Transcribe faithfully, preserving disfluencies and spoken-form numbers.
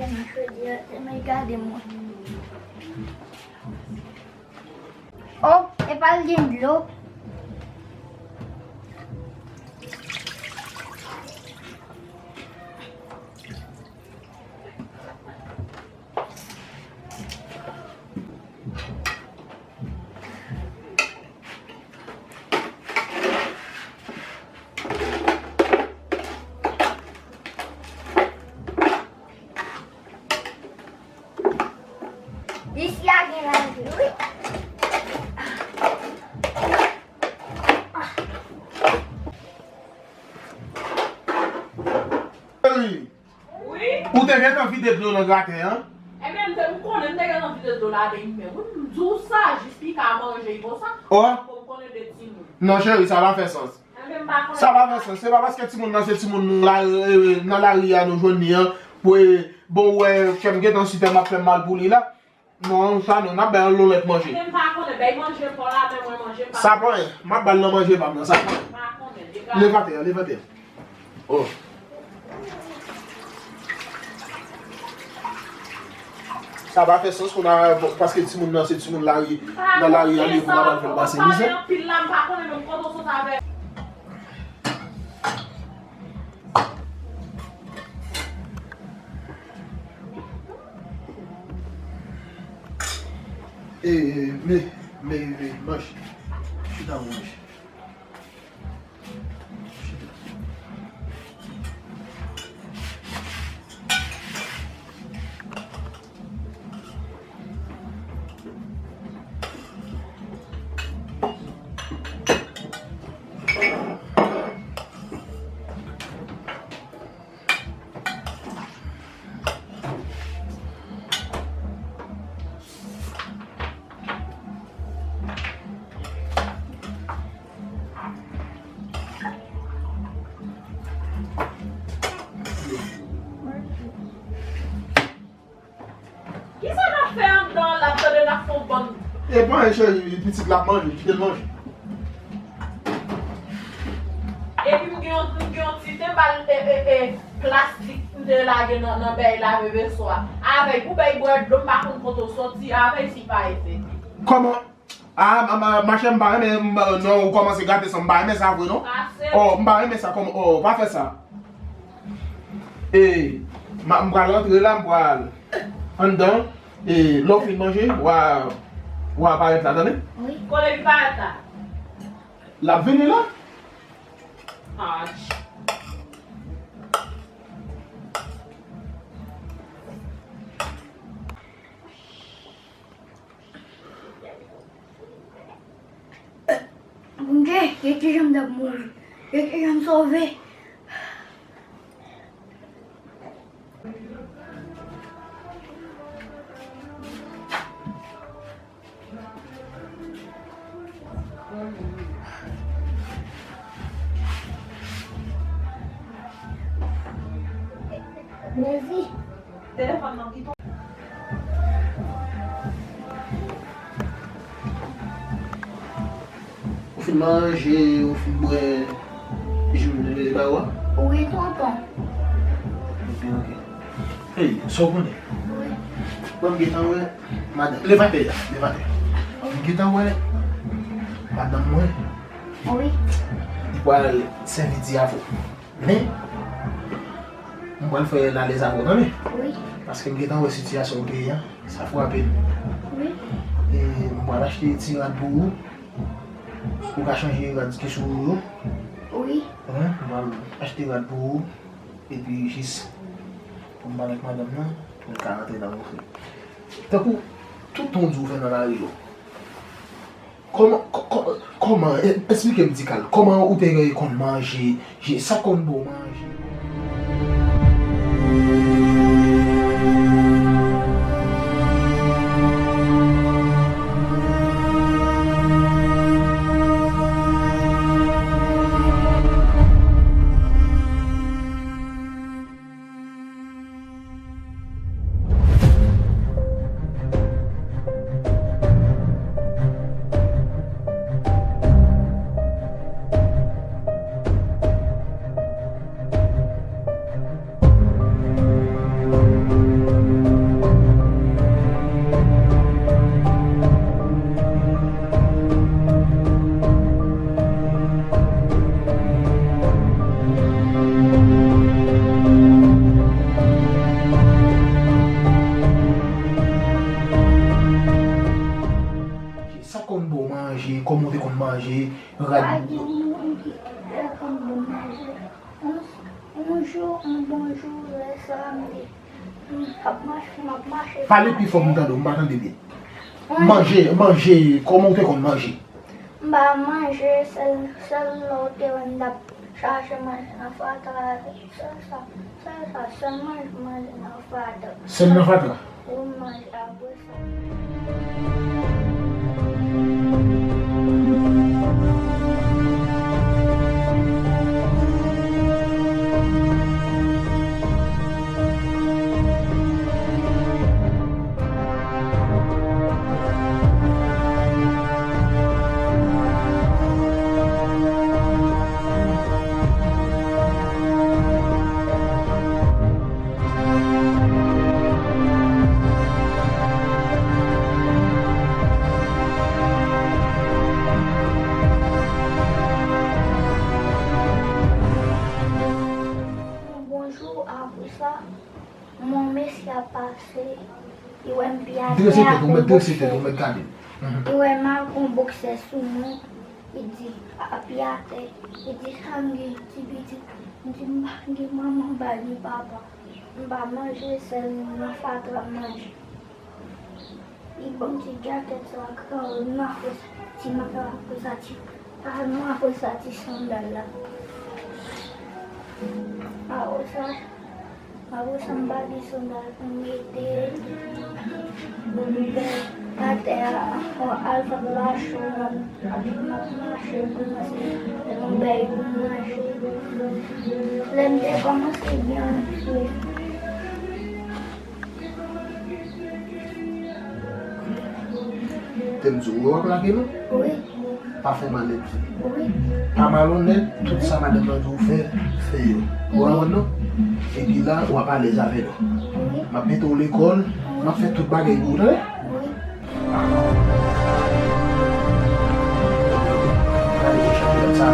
Nan chodyè, men gade mwen. Oh, epa l gen dlo. Isi a gen lavi, wi. Cheri, wi. Ou te gentan vide dlo nan graten an? Ebyen, m te, m konnen m te gentan vide dlo ladan men. Wi, m di w sa, jis li ka manje, li konsa. Oh. Pou m konnen de timoun. Non, cheri, sa pa fè sans. Sa pa fè sans. Se pa paske timoun nan se timoun la, e, nan lari a nou jwenn li an, pou, e, bon, ou wè, kè m gentan si tè m ap fè m mal pou li la. Non, sa non, n ap bay yon lòt manje. Men m pa konnen, bay manje pa w la, men mwen manje pa m. Sa pa anyen, m ap ba l nan manje pa m nan, sa pa anyen. M pa konnen, dega. Leve atè a, leve atè a. Oh. Sa pa fè sans pou n a, paske timoun nan se timoun lari, nan lari a li ye pou n ap al fè l pase mizè. Anpil la, m pa konnen menm kote w sot avè. E, e, men, men, men, manje. Chita, manje. Kisa n ap fè anndan an la, tande n ap fè yon bann. E pa anyen, cheri, pitit la ap manje, kite l manje. Epi m gen yon, m gen yon ti tenbal, e, e, e, plastik m te lage nan, nan bèy lave vesò a. Avèy pou bèy bwè dlo, m pa konn kote w soti avèy si pa ete. Kòman? Ah, ma, ma, machè, m pa renmen, m, non, ou kòmanse gate san, m pa renmen sa vre, non. Oh, m pa renmen sa, kòman, oh, pa fè sa. E, ma, m pral rantre la, m pral anndan. E, lè w fin manje, w a, w a parèt la, tande? Wi. Kote li parèt la? L ap vini la. Ah. Bondye, e kijan m t ap mouri? E kijan m sove? Mezi. Telefòn nan ki ton. Ou fin manje, ou fin bwè ji m te mete ba ou a? Wi, tonton. Ok, ok. Hey, sa w konnen? Wi. Bon, m gentan wè madanm. Leve atè a, leve atè. M gentan wè madanm mwen. Wi. Li pral sèvi ti avè w. Men, m pral fè l alèz avè w, tande? Wi. Paske m gentan wè sitiyasyon peyi a, sa frape m. Wi. E m pral achte ti rad pou ou. Ou ka chanje rad ki sou ou yo. Wi. Wi, m pral achte rad pou ou. Epi jis pou m pale ak madanm nan, pou l ka rantre nan mouvman. Tankou tout tan w di w fè nan lari yo. Kòman, kò-, kò-, kòman, e-, esplike m ti kal, kòman ou te genyen konn manje, je, sa konn ba w manje? Yon bon manje. Yon, yon jou, yon bon jou, lè sa, m te, m ap mache, m ap mache. Pale pi fò pou m tande w, m pa tande byen. Yon jou. Manje, manje, kòman w te konn manje? M pa manje, sèl, sèl lè w te wè m t ap chache manje nan fatra, sèl sa, sèl sa, sèl manje m manje nan fatra. Sèl nan fatra? Wi, m manje apre sa. Yon bon jou, apre sa, yon mesye ap pase, li wè m pi atè a, ou mèt drese tèt ou, ou mèt gade m. Li wè m ak yon boksè sou mwen, li di, a, pi atè, li di, "Sa m gen, ti pitit?" M di, "M pa gen manman, m pa gen papa. M pa manje, sèl nan fatra m manje." Li ban m ti djakèt sa, kawon nan fè sa, ti makak apre sa, ti, kawon nan fè sa, ti sandal la. Apre sa, apre sa, m pa gen sandal pou m mete. Bon, m fè atè a, ankò al fè lacho, m ap, m ap mache pou m manje, m bay pou m manje. Lè m te kòmanse byen, Te m di w, w ap lage non? Wi. Pa fè malèt. Wi. Pa malonèt, tout sa madanm nan di w fè, fè yo. Ou konprann non? Epi la, w ap alèz avè nou. Wi. M ap mete w lekòl, m ap fè tout bagay pou ou, tande? Wi. Gade pou chanpyòn sa,